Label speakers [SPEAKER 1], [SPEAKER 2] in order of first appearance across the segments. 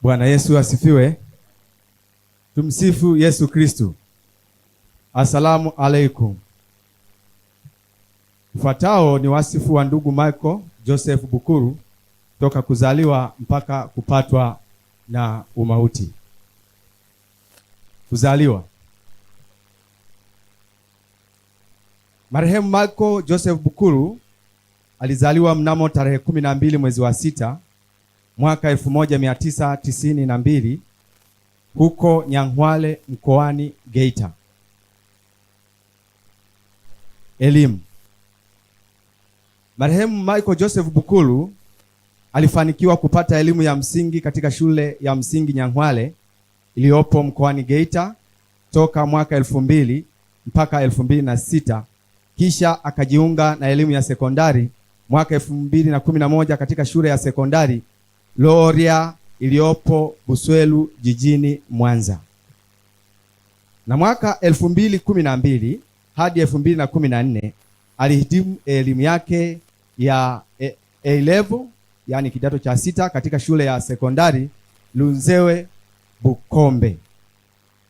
[SPEAKER 1] Bwana Yesu asifiwe. Tumsifu Yesu Kristu. Asalamu alaikum. Ufuatao ni wasifu wa ndugu Michael Joseph Bukuru toka kuzaliwa mpaka kupatwa na umauti. Kuzaliwa. Marehemu Michael Joseph Bukuru alizaliwa mnamo tarehe 12 mwezi wa 6 mwaka 1992 huko Nyang'hwale mkoani Geita. Elimu. Marehemu Michael Joseph Bukuru alifanikiwa kupata elimu ya msingi katika shule ya msingi Nyang'hwale iliyopo mkoani Geita toka mwaka 2000 mpaka 2006, kisha akajiunga na elimu ya sekondari mwaka 2011 katika shule ya sekondari Loria iliyopo Buswelu jijini Mwanza. Na mwaka 2012 hadi 2014 alihitimu elimu yake ya A level, yani kidato cha sita katika shule ya sekondari Lunzewe Bukombe.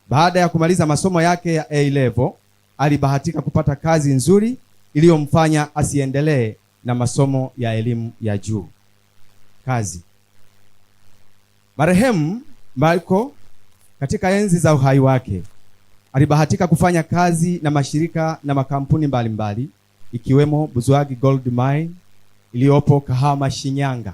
[SPEAKER 1] Baada ya kumaliza masomo yake ya A level, alibahatika kupata kazi nzuri iliyomfanya asiendelee na masomo ya elimu ya juu. Kazi. Marehemu Michael katika enzi za uhai wake alibahatika kufanya kazi na mashirika na makampuni mbalimbali ikiwemo Buzwagi Gold Mine iliyopo Kahama, Shinyanga.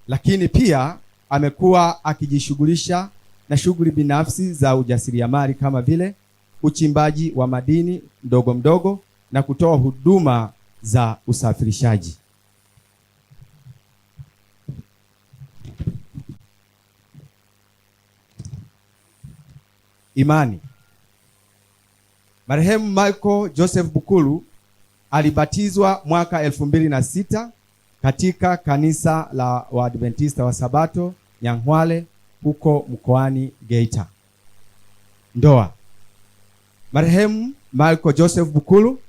[SPEAKER 1] Lakini pia amekuwa akijishughulisha na shughuli binafsi za ujasiriamali kama vile uchimbaji wa madini mdogo mdogo na kutoa huduma za usafirishaji. Imani. Marehemu Michael Joseph Bukuru alibatizwa mwaka 2006 katika kanisa la Waadventista wa Sabato Nyang'hwale huko mkoani Geita. Ndoa. Marehemu Michael Joseph Bukuru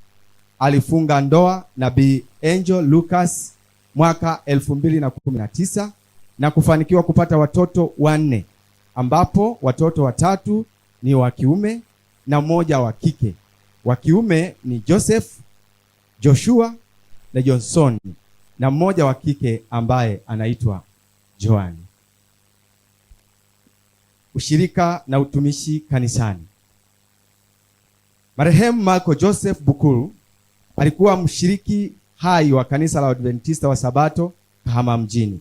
[SPEAKER 1] alifunga ndoa na Bi Angel Lucas mwaka 2019 na kufanikiwa kupata watoto 4, ambapo watoto 3 ni wa kiume na 1 wa kike. Wa kiume ni Joseph, Joshua na Johnson, na 1 wa kike ambaye anaitwa Joan. Ushirika na utumishi kanisani. Marehemu Michael Joseph Bukuru alikuwa mshiriki hai wa kanisa la Adventista wa Sabato Kahama mjini.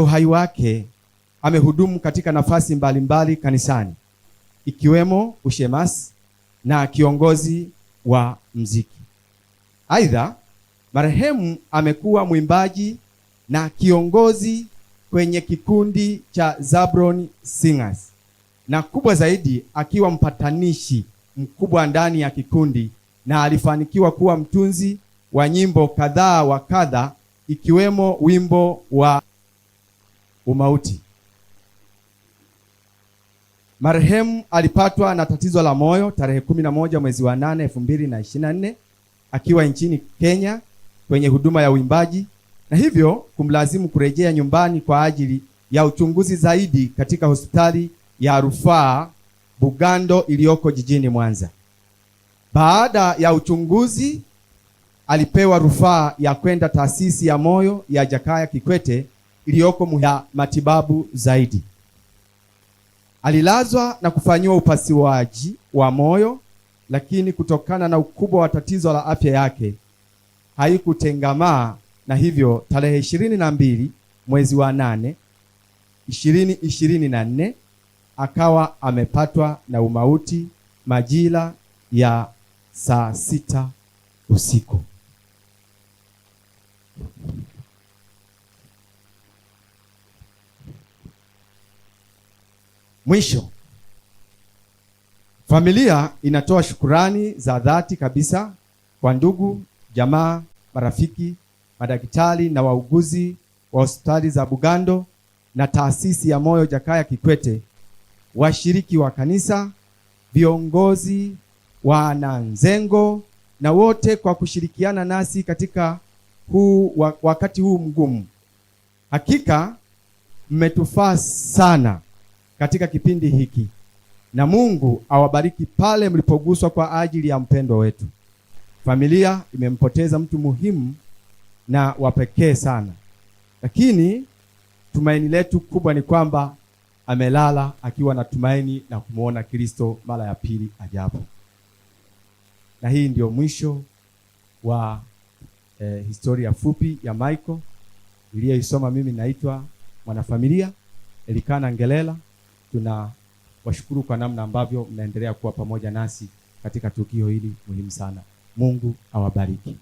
[SPEAKER 1] Uhai wake amehudumu katika nafasi mbalimbali kanisani ikiwemo ushemasi na kiongozi wa mziki. Aidha, marehemu amekuwa mwimbaji na kiongozi kwenye kikundi cha Zabron Singers, na kubwa zaidi akiwa mpatanishi mkubwa ndani ya kikundi, na alifanikiwa kuwa mtunzi wa nyimbo kadhaa wa kadha ikiwemo wimbo wa Umauti. Marehemu alipatwa na tatizo la moyo tarehe 11 mwezi wa 8 2024 akiwa nchini Kenya kwenye huduma ya uimbaji, na hivyo kumlazimu kurejea nyumbani kwa ajili ya uchunguzi zaidi katika hospitali ya rufaa Bugando iliyoko jijini Mwanza. Baada ya uchunguzi alipewa rufaa ya kwenda taasisi ya moyo ya Jakaya Kikwete iliyoko ya matibabu zaidi. Alilazwa na kufanyiwa upasuaji wa moyo, lakini kutokana na ukubwa wa tatizo la afya yake haikutengamaa, na hivyo tarehe 22 mwezi wa 8 2024 akawa amepatwa na umauti majira ya saa 6 usiku. Mwisho, familia inatoa shukurani za dhati kabisa kwa ndugu, jamaa, marafiki, madaktari na wauguzi wa hospitali za Bugando na taasisi ya moyo Jakaya Kikwete, washiriki wa kanisa, viongozi wananzengo na wote kwa kushirikiana nasi katika wakati huu mgumu. Hakika Mmetufaa sana katika kipindi hiki, na Mungu awabariki pale mlipoguswa kwa ajili ya mpendo wetu. Familia imempoteza mtu muhimu na wa pekee sana, lakini tumaini letu kubwa ni kwamba amelala akiwa na tumaini na kumwona Kristo mara ya pili ajapo. Na hii ndio mwisho wa historia fupi ya Michael iliyoisoma mimi. Naitwa mwanafamilia Elikana Ngelela. Tunawashukuru kwa namna ambavyo mnaendelea kuwa pamoja nasi katika tukio hili muhimu sana. Mungu awabariki.